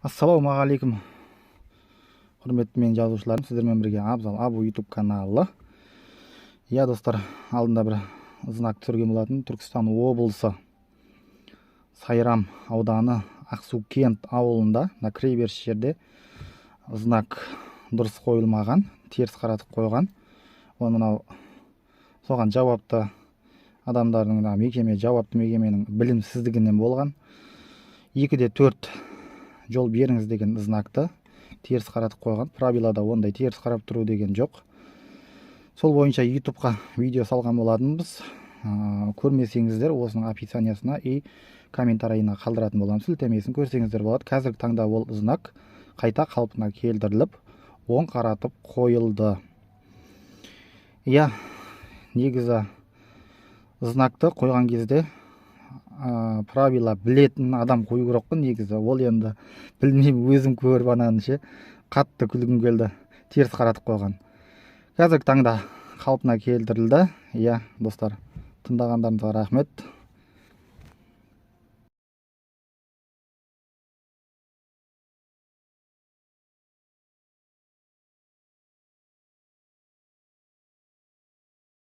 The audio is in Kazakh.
Ассалаумағалейкум, құрметті менің жазушыларым! Сіздермен бірге Абзал Абу Ютуб каналы. Иә, достар, алдында бір знак түсірген болатын. Түркістан облысы, Сайрам ауданы, Ақсукент ауылында, мына кіреберіс жерде знак дұрыс қойылмаған, теріс қаратып қойған. Оны мынау соған жауапты адамдардың, мына мекеме, жауапты мекеменің білімсіздігінен болған. 2 де 4 жол беріңіз деген знакты теріс қаратып қойған. Правилада ондай теріс қарап тұру деген жоқ. Сол бойынша Ютубқа видео салған болатынбыз. Көрмесеңіздер, осының описаниясына и комментарийына қалдыратын боламын сілтемесін, көрсеңіздер болады. Қазіргі таңда ол знак қайта қалпына келтіріліп, оң қаратып қойылды. Иә, негізі знакты қойған кезде правила білетін адам қою керек қой негізі. Ол енді білмеймін, өзім көріп ананы ше, қатты күлкім келді, теріс қаратып қойған. Қазіргі таңда қалпына келтірілді. Иә, достар, тыңдағандарыңызға рахмет.